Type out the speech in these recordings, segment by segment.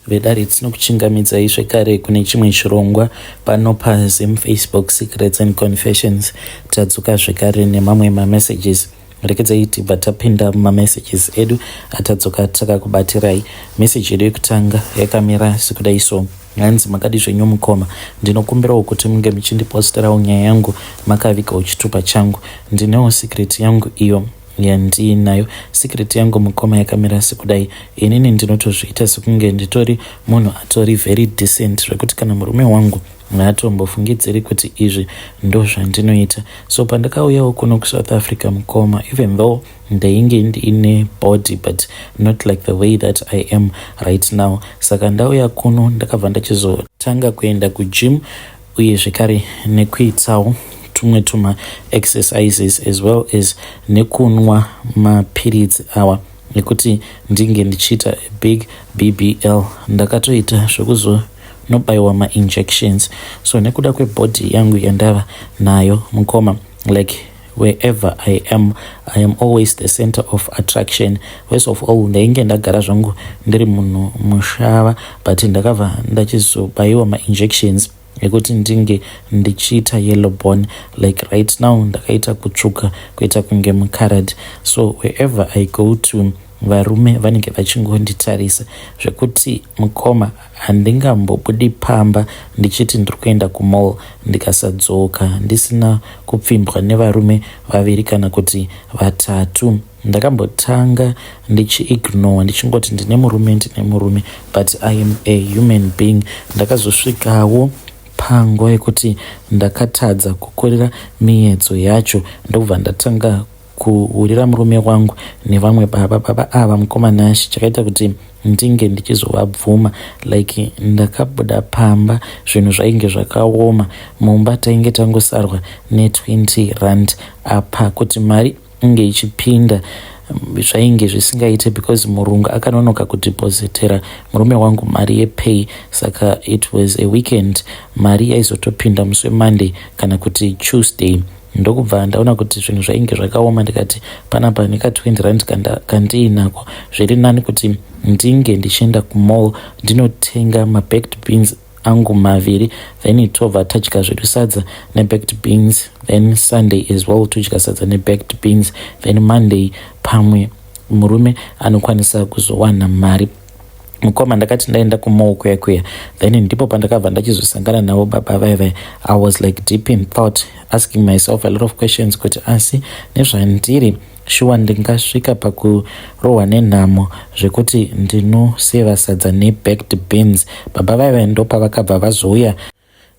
Vedare tinokuchingamidzai zvekare kune chimwe chirongwa pano paZim Facebook Secrets and Confessions. Tadzoka zvekare nemamwe mamessages. Rekedzai tibva tapinda mumamessages edu atadzoka takakubatirai. Message yedu yekutanga yakamira sekudai so. Hanzi makadi zvenyu mukoma, ndinokumbirawo kuti munge muchindiposterawo nyaya yangu makavigawo chitupa changu. Ndinewo secret yangu iyo yandiinayo. Secret yangu mukoma yakamira sekudai. Inini ndinotozviita sekunge nditori munhu atori very decent zvekuti kana murume wangu haatombofungidziri kuti izvi ndozvandinoita. So pandakauyawo kuno kuSouth Africa mukoma, even though ndainge ndiine body but not like the way that I am right now. Saka ndauya kuno ndakabva ndachizotanga kuenda kugym uye zvekare nekuitawo tumwe tuma exercises as well as nekunwa mapiritsi awa ekuti ndinge ndichiita big BBL. Ndakatoita zvekuzonobaiwa mainjections. So nekuda kwebody yangu yandava nayo mukoma, like wherever I am, I am always the center of attraction. First of all, ndainge ndagara zvangu ndiri munhu mushava, but ndakabva ndachizobaiwa mainjections ekuti ndinge ndichiita yellow bone. Like right now ndakaita kutsvuka kuita kunge mukarad. So wherever I go to, varume vanenge vachingonditarisa zvekuti mukoma handingambobudi pamba ndichiti ndiri kuenda kumall ndikasadzoka ndisina kupfimbwa nevarume vaviri kana kuti vatatu. Ndakambotanga ndichiignore ndichingoti ndine murume, ndine murume, but I am a human being. Ndakazosvikawo panguva yekuti ndakatadza kukurira miedzo yacho, ndokubva ndatanga kuhurira murume wangu nevamwe baba. Baba ava mukoma Nashi, chakaita kuti ndinge ndichizovabvuma, like ndakabuda pamba zvinhu zvainge zvakaoma mumba, tainge tangosarwa ne20 rand. Apa kuti mari inge ichipinda zvainge zvisingaite because murungu akanonoka kudhipozitera murume wangu mari yepay. Saka it was a weekend, mari yaizotopinda musi weMonday kana kuti Tuesday. Ndokubva ndaona kuti zvinhu zvainge zvakaoma, ndikati panapa neka20 rand kandiinako zviri nani kuti ndinge ndichienda kumall ndinotenga mabaked beans angu maviri, then tobva tadya zvedu sadza nebaked beans, then Sunday as well todya sadza nebaked beans, then Monday pamwe murume anokwanisa kuzowana mari. Mukoma, ndakati ndaenda kumall kuya kuya, then ndipo pandakabva ndachizosangana navo baba vaivai. I was like deep in thought, asking myself a lot of questions kuti asi nezvandiri shuwa ndingasvika pakurohwa nenhamo zvekuti ndinoseva sadza nebaked beans? Baba vaivai ndopavakabva vazouya,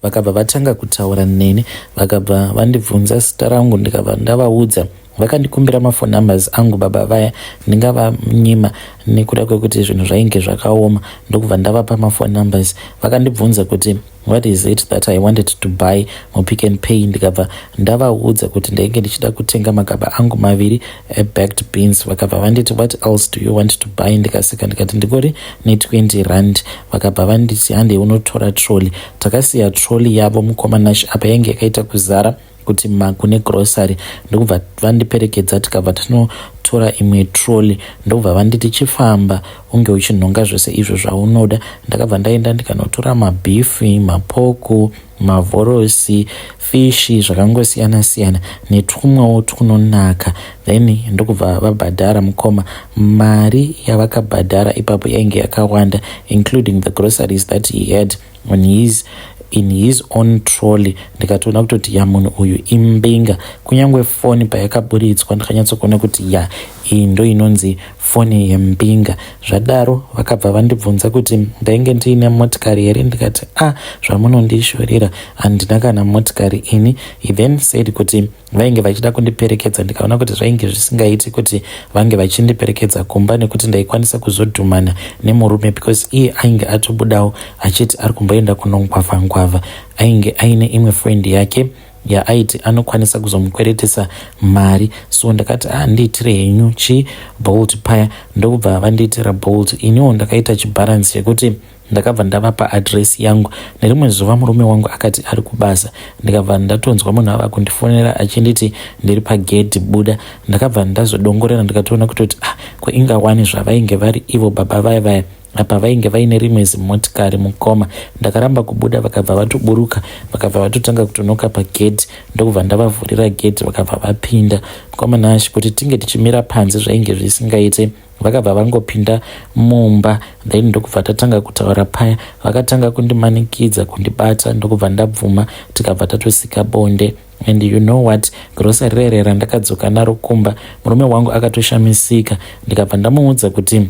vakabva vatanga kutaura neni, vakabva vandibvunza zita rangu, ndikabva ndavaudza. Vakandikumbira mafone numbers angu baba vaya. Ndingavanyima nekuda kwekuti zvinhu zvainge zvakaoma? Ndokubva ndavapa mafone numbers. Vakandibvunza kuti what is it that I wanted to buy muPick and Pay. Ndikabva ndavaudza kuti ndainge ndichida kutenga magaba angu maviri ebaked beans. Vakabva vanditi, "What else do you want to buy?" Ndikaseka ndikati ndikori ne20 rand. Vakabva vanditi, "Handei unotora trolley." Takasiya trolley yavo mukoma Nash, apa yainge yakaita kuzara kuti makune grocery. Ndokubva vandiperekedza, tikabva tinotora imwe trolley, ndokubva vanditi, "Chifamba unge uchinhonga zvose izvo zvaunoda." Ndakabva ndaenda ndikanotora mabeef, mapork, mavhorosi, fish, zvakangosiyana siyana netwumwewo twunonaka. Then ndokubva vabhadhara mukoma. Mari yavakabhadhara ipapo yainge yakawanda, including the groceries that he had on his in his own trolley. Ndikatoona kutoti ya, munhu uyu imbinga. Kunyange foni payakaburitswa ndakanyatsokuona kuti ya, iyi ndo inonzi foni yembinga. Zvadaro vakabva vandibvunza kuti ndainge ndiine motikari here. Ndikati, "A ah, zvamunondishorera, handina kana motikari ini." He then said kuti vainge vachida kundiperekedza. Ndikaona kuti zvainge zvisingaiti kuti vange vachindiperekedza kumba nekuti ndaikwanisa kuzodhumana nemurume, because iye ainge atobudawo achiti ari kumboenda kunongwavha ngwavha. Ainge aine imwe friend yake yaaiti anokwanisa kuzomukweretesa mari. So ndakati, "Handiitire ah, henyu chiBolt paya." Ndokubva vandiitira Bolt. Iniwo ndakaita chibharansi chekuti Ndakabva ndavapa address yangu. Nerimwe zuva murume wangu akati ari kubasa, ndikabva ndatonzwa munhu ava kundifonera achinditi ndiri pagedhi buda. Ndakabva ndazodongorera ndikatoona kutoti ah, ko ingawani zvavainge vari ivo baba vaya vaya apa vainge vaine rimwe zimotikari mukoma. Ndakaramba kubuda vakabva vatoburuka vakabva vatotanga kutonoka pagedhi ndokubva ndavavhurira gedhi vakabva vapinda. Mukoma Nash kuti tinge tichimira panze zvainge zvisingaite. Vakabva vangopinda mumba then ndokubva tatanga kutaura paya. Vakatanga kundimanikidza kundibata ndokubva ndabvuma tikabva tatosika bonde. And you know what, grocery rere randakadzoka naro kumba murume wangu akatoshamisika ndikabva ndamuudza kuti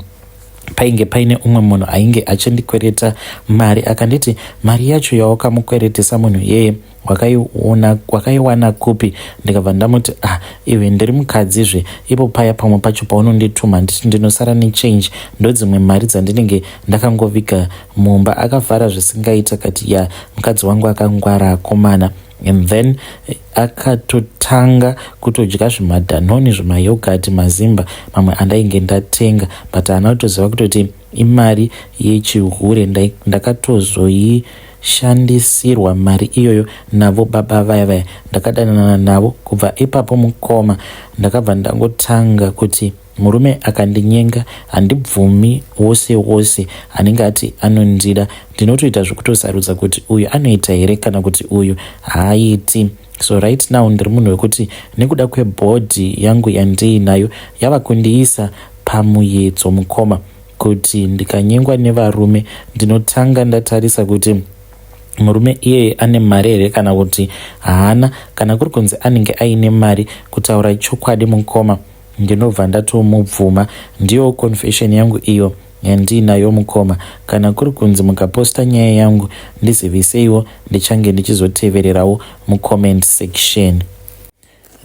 painge paine umwe munhu ainge achindikwereta mari akanditi mari yacho yawakamukweretesa munhu iyeye wakaiona wakaiwana kupi ndikabva ndamuti ah iwe ndiri mukadzizve ipo paya pamwe pacho paunondituma handiti ndinosara nechange ndodzimwe mari dzandinenge ndakangoviga mumba akavhara zvisingaita kati ya mukadzi wangu akangwara akomana and then akatotanga kutodya zvimadhanoni zvimayogati mazimba mamwe andainge ndatenga but haana kutoziva kutoti imari yechihure ndakatozoishandisirwa mari iyoyo navo baba vaya vaya ndakadanana navo kubva ipapo mukoma ndakabva ndangotanga kuti murume akandinyenga handibvumi wose wose anenge ati anondida ndinotoita zvekutosarudza kuti uyu anoita here kana kuti uyu haaiti so right now ndiri munhu wekuti nekuda kwebhodhi yangu yandiinayo yava kundiisa pamuyedzo mukoma kuti ndikanyengwa nevarume ndinotanga ndatarisa kuti murume iyeye ane mari here kana kuti haana kana kuri kunzi anenge aine mari kutaura chokwadi mukoma ndinobva ndatomubvuma ndiyo confession yangu iyo yandiinayo mukoma kana kuri kunzi mukaposta nyaya yangu ndiziviseiwo ndichange ndichizotevererawo mucomment section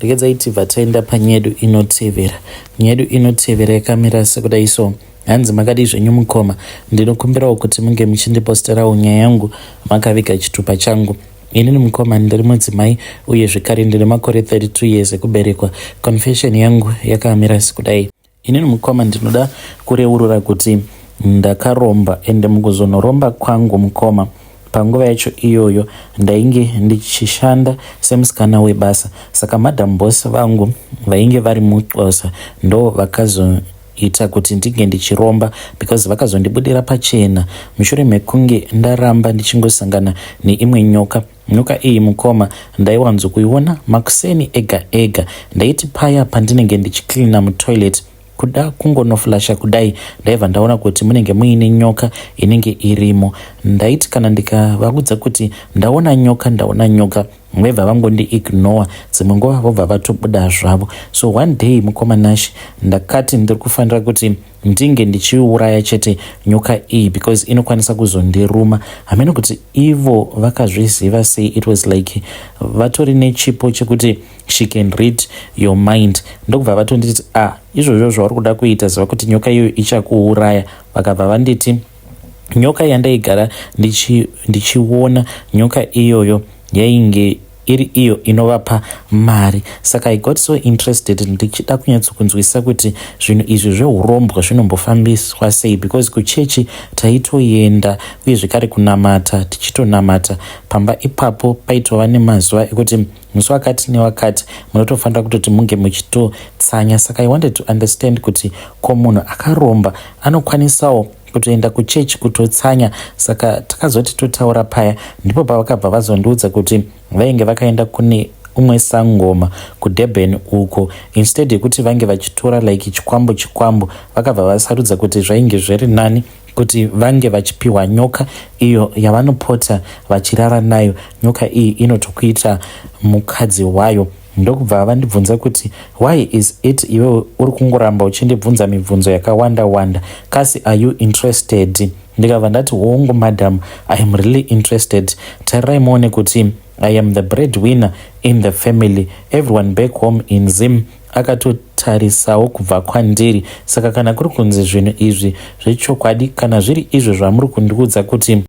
regedzai tibva taenda panyedu inotevera nyedu inotevera yakamira sekudai so hanzi makadii zvenyu mukoma ndinokumbirawo kuti munge muchindiposterawo nyaya yangu makaviga chitupa changu inini mukoma ndiri mudzimai uye zvekare ndine makore 32 years ekuberekwa confession yangu yakamira sekudai inini mukoma ndinoda kureurura kuti ndakaromba ende mukuzonoromba kwangu mukoma panguva yacho iyoyo ndainge ndichishanda semusikana webasa saka madam boss vangu vainge vari muxhosa ndo vakazoita kuti ndinge ndichiromba because vakazondibudira pachena mushure mekunge ndaramba ndichingosangana neimwe nyoka nyoka iyi mukoma ndaiwanzokuiona makuseni ega ega ndaiti paya pandinenge ndichiklina mutoilet kuda kungonoflasha kudai ndaibva ndaona kuti munenge muine nyoka inenge irimo ndaiti kana ndikavaudza kuti ndaona nyoka ndaona nyoka vaibva vangondiignore dzimwe nguva vobva vatobuda zvavo so one day mukoma Nash ndakati ndiri kufanira kuti ndinge ndichiuraya chete nyoka iyi because inokwanisa kuzondiruma hamene kuti ivo vakazviziva sei it was like vatori nechipo chekuti she can read your mind ndokubva vatonditi ah izvozvo zvauri kuda kuita ziva kuti nyoka iyoyo ichakuuraya vakabva vanditi nyoka yandaigara ndichiona ndichi nyoka iyoyo yainge iri iyo inovapa mari saka i got so interested ndichida kunyatsokunzwisisa kuti zvinhu izvi zveurombwa zvinombofambiswa sei because kuchechi taitoenda uye zvekare kunamata tichitonamata pamba ipapo paitova nemazuva ekuti musi wakati newakati munotofanira kutoti munge muchitotsanya saka i wanted to understand kuti ko munhu akaromba anokwanisawo kutoenda kuchechi kutotsanya saka takazoti totaura paya ndipo pavakabva vazondiudza kuti vainge vakaenda kune umwe sangoma kudurban uko instead yekuti vange vachitora like chikwambo chikwambo vakabva vasarudza kuti zvainge zviri nani kuti vange vachipiwa nyoka iyo yavanopota vachirara nayo nyoka iyi inotokuita mukadzi wayo ndokubva vandibvunza kuti why is it iwe uri kungoramba uchindibvunza mibvunzo yakawanda wanda kasi are you interested ndikabva ndati hongu madam i am really interested tarirai muone kuti i am the bread winner in the family everyone back home in zim akatotarisawo kubva kwandiri saka kana kuri kunzi zvinhu izvi zvechokwadi kana zviri izvo zvamuri kundiudza kuti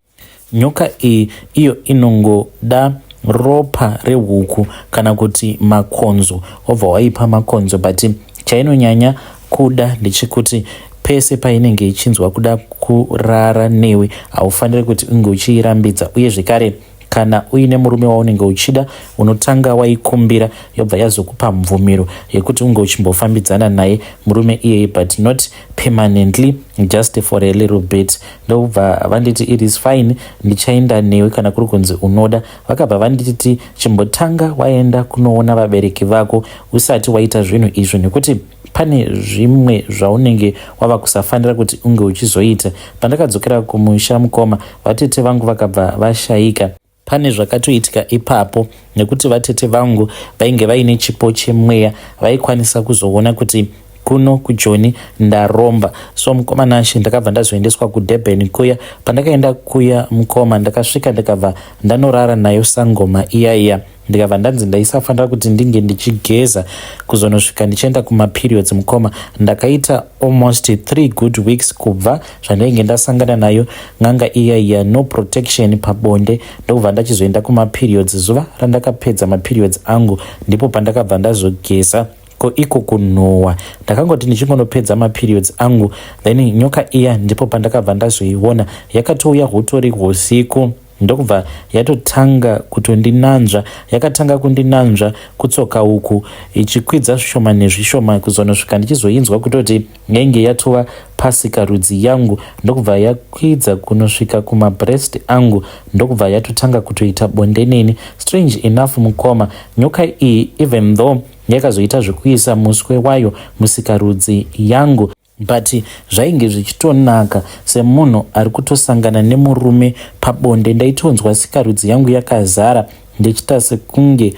nyoka iyi iyo inongoda ropa rehuku kana kuti makonzo wobva waipa makonzo but chainonyanya kuda ndechekuti Pese painenge ichinzwa kuda kurara newe, haufaniri kuti unge uchiirambidza. Uye zvekare, kana uine murume waunenge uchida, unotanga waikumbira, yobva yazokupa mvumiro yekuti unge uchimbofambidzana naye murume iyeye, but not permanently, just for a little bit. Ndobva vanditi, "It is fine, ndichaenda newe kana kuri kunzi unoda." Vakabva vanditi, "Chimbotanga waenda kunoona vabereki vako usati waita zvinhu izvo, nekuti pane zvimwe zvaunenge wava kusafanira kuti unge uchizoita." Pandakadzokera kumusha, mukoma, vatete vangu vakabva vashayika. Pane zvakatoitika ipapo, nekuti vatete vangu vainge vaine chipo chemweya, vaikwanisa kuzoona kuti kuno kuJoni ndaromba. So mukoma Nashe, ndakabva ndazoendeswa kuDurban kuya. Pandakaenda kuya, mukoma, ndakasvika, ndikabva ndanorara nayo sangoma iya iya. Ndikabva ndanzi ndaisafanira kuti ndinge ndichigeza kuzonosvika ndichienda kumaperiods. Mukoma, ndakaita almost 3 good weeks kubva zvandainge ndasangana nayo n'anga iya iya, no protection pabonde. Ndokubva ndachizoenda kumaperiods. Zuva randakapedza maperiods angu, ndipo pandakabva ndazogeza. Ko iko kunhuhwa! Ndakangoti ndichingonopedza maperiods angu, then nyoka iya ndipo pandakabva ndazoiona. Yakatouya hutori usiku, ndokubva yatotanga kutondinanzva. Yakatanga kundinanzva kutsoka uku, ichikwidza zvishoma nezvishoma, kuzonosvika ndichizoinzwa kutoti yainge yatova pasikarudzi yangu. Ndokubva yakwidza kunosvika kumabreast angu, ndokubva yatotanga kutoita bonde neni. Strange enough, mukoma, nyoka iyi, even though yakazoita zvekuisa muswe wayo musikarudzi yangu, but zvainge zvichitonaka semunhu ari kutosangana nemurume pabonde. Ndaitonzwa sikarudzi yangu yakazara, ndichiita sekunge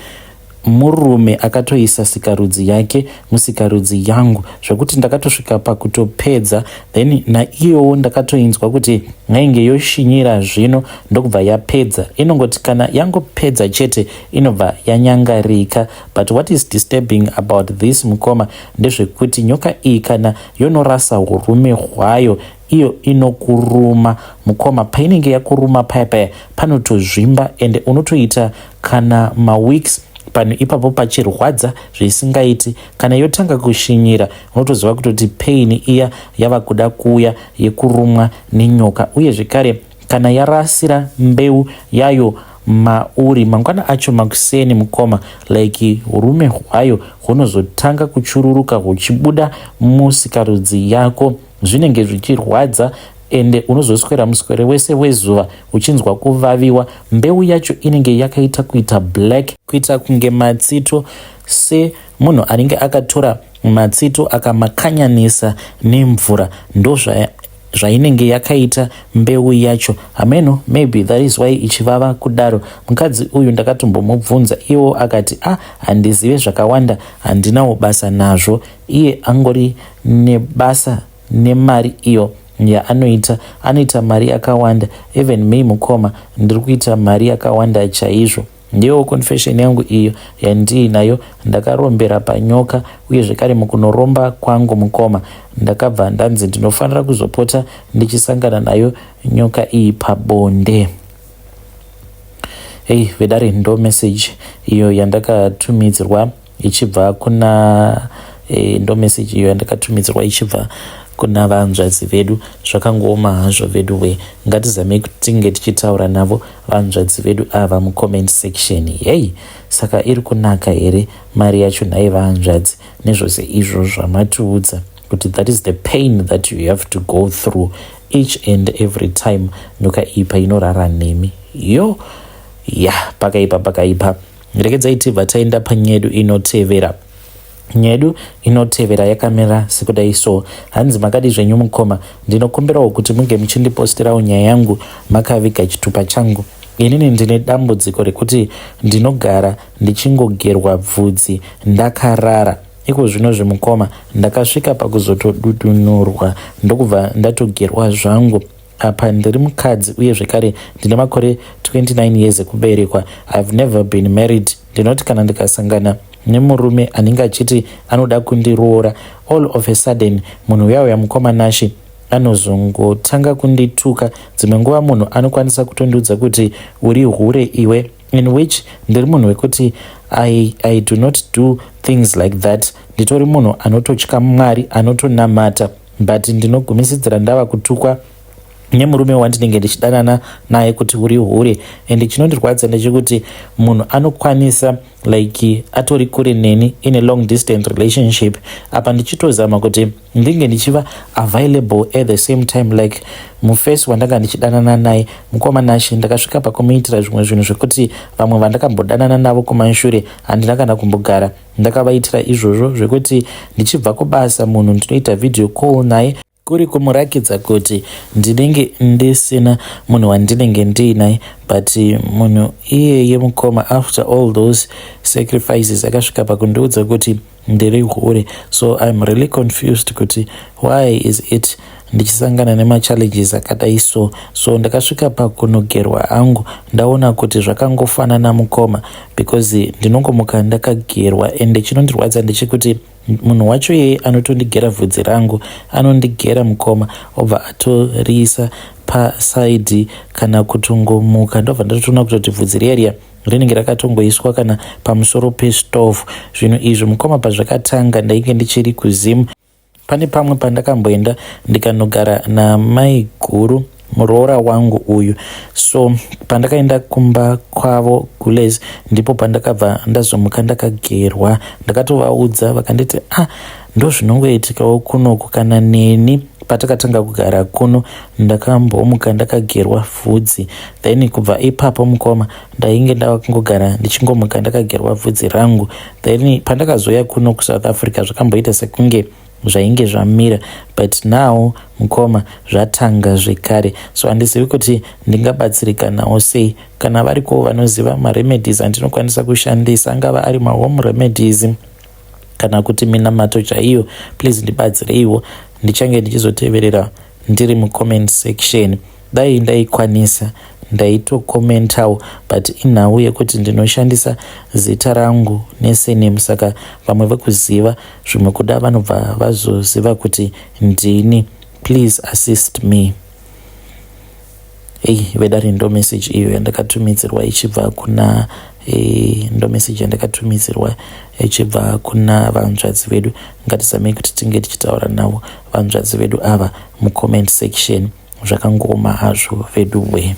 murume akatoisa sikarudzi yake musikarudzi yangu, zvekuti ndakatosvika pakutopedza. Then naiyowo ndakatoinzwa kuti yainge yoshinyira zvino, ndokubva yapedza. Inongoti kana yangopedza chete, inobva yanyangarika. But what is disturbing about this, mukoma, ndezvekuti nyoka iyi, kana yonorasa urume hwayo, iyo inokuruma, mukoma. Painenge yakuruma paya paya, panotozvimba, ende unotoita kana maweeks panhu ipapo pachirwadza zvisingaiti. Kana yotanga kushinyira, unotoziva kutoti pain iya yava kuda kuuya yekurumwa nenyoka. Uye zvekare, kana yarasira mbeu yayo mauri, mangwana acho makuseni, mukoma, like urume hwayo hunozotanga kuchururuka huchibuda musikarudzi yako. Zvinenge zvichirwadza, ende unozoswera muswere wese wezuva uchinzwa kuvaviwa. Mbeu yacho inenge yakaita kuita black, kuita kunge matsito, semunhu anenge akatora matsito akamakanyanisa nemvura. Ndo zvainenge yakaita mbeu yacho. Hameno, maybe that is why ichivava kudaro. Mukadzi uyu ndakatombomubvunza, iwo akati, "A ah, handizive zvakawanda, handinawo basa nazvo." Iye angori nebasa nemari iyo yaanoita. Anoita mari yakawanda. Even me, mukoma, ndiri kuita mari yakawanda chaizvo. Ndiyo confession yangu iyo yandiinayo. Ndakarombera panyoka. Uye zvekare, mukunoromba kwangu, mukoma, ndakabva ndanzi ndinofanira kuzopota ndichisangana nayo nyoka iyi pabonde. Hei vedare, ndo message iyo yandakatumidzirwa ichibva kuna ndo message iyo yandakatumidzirwa ichibva kuna vanzvadzi vedu. Zvakangooma hazvo vedu we. Ngatizamei tinge tichitaura navo vanzvadzi vedu ava mucomment section. Hei, saka iri kunaka here mari yacho nhai vanzvadzi, nezvose izvo zvamatiudza kuti that is the pain that you have to go through each and every time nyoka iyi painorara nemi? Yo ya, pakaipa, pakaipa. Rekedzai tibva taenda panyedu inotevera. Nyedu inotevera yakamira sekudai so. Hanzi, "Makadi zvenyu mukoma? Ndinokumbirawo kuti munge muchindiposterawo nyaya yangu makaviga chitupa changu. Inini ndine dambudziko rekuti ndinogara ndichingogerwa bvudzi ndakarara. Iko zvino zvimukoma, ndakasvika pakuzotodudunurwa, ndokubva ndatogerwa zvangu. Apa ndiri mukadzi, uye zvekare ndine makore 29 years ekuberekwa. I've never been married. Ndinoti kana ndikasangana nemurume anenge achiti anoda kundiroora, all of a sudden munhu uya uya, mukoma Nashe, anozongotanga kundituka. Dzimwe nguva munhu anokwanisa kutondiudza kuti uri hure iwe, in which ndiri munhu wekuti I do not do things like that. Nditori munhu anototya Mwari, anotonamata. But ndinogumisidzira ndava kutukwa nemurume wandinenge ndichidanana naye kuti uri hure. And chinondirwadza ndechekuti munhu anokwanisa, like, atori kure neni in a long distance relationship, apa ndichitozama kuti ndinge ndichiva available at the same time. Like mufesi wandanga ndichidanana naye, mukoma Nashe, ndakasvika pakumuitira zvimwe zvinhu zvekuti vamwe vandakambodanana navo kumashure handina kana kumbogara ndakavaitira izvozvo, zvekuti ndichibva kubasa munhu ndinoita video call naye, kuri kumurakidza kuti ndinenge ndisina munhu wandinenge ndiinaye. But munhu iyeye, mukoma, after all those sacrifices, akasvika pakundiudza kuti ndiri hure. So I'm really confused kuti why is it ndichisangana nemachallenges akadai. So ndakasvika pakunogerwa angu, ndaona kuti zvakangofanana, mukoma, because ndinongomuka ndakagerwa. Ende chinondirwadza ndechekuti munhu wacho iyeye anotondigera bvudzi rangu, anondigera, mukoma, obva atoriisa pasaidhi. Kana kutongomuka ndobva ndatoona kutoti bvudzi riya riya rinenge rakatongoiswa kana pamusoro pestovhu. Zvinhu izvi, mukoma, pazvakatanga ndainge ndichiri kuZimu. Pane pamwe pandakamboenda ndikanogara namai guru muroora wangu uyu. So pandakaenda kumba kwavo gules, ndipo pandakabva ndazomuka ndakagerwa. Ndakatovaudza, vakanditi, "Ah, ndo zvinongoitikawo kunoku. Kana neni patakatanga kugara kuno ndakambomuka ndakagerwa vhudzi." Then kubva ipapo, mukoma, ndainge ndava kungogara ndichingomuka ndakagerwa vhudzi rangu. Then pandakazoya kuno kuSouth Africa zvakamboita sekunge zvainge zvamira, but now, mukoma, zvatanga zvekare. So handizivi kuti ndingabatsirikanawo sei. Kana variko vanoziva maremedies andinokwanisa kushandisa, angava ari mahome remedies kana kuti minamato chaiyo, please ndibatsireiwo. Ndichange ndichizoteverera ndiri mucomment section. Dai ndaikwanisa ndaitokomentawo, but inhau yekuti ndinoshandisa zita rangu nesurname, saka vamwe vekuziva zvimwe kuda vanobva vazoziva kuti ndini. Please assist me. Ei vedare, ndo message iyo yandakatumidzirwa ichibva kuna ndo message yandakatumidzirwa ichibva kuna vanzvadzi vedu. Ngatizamei kuti tinge tichitaura navo vanzvadzi vedu ava mucomment section. Zvakangoma hazvo veduwe.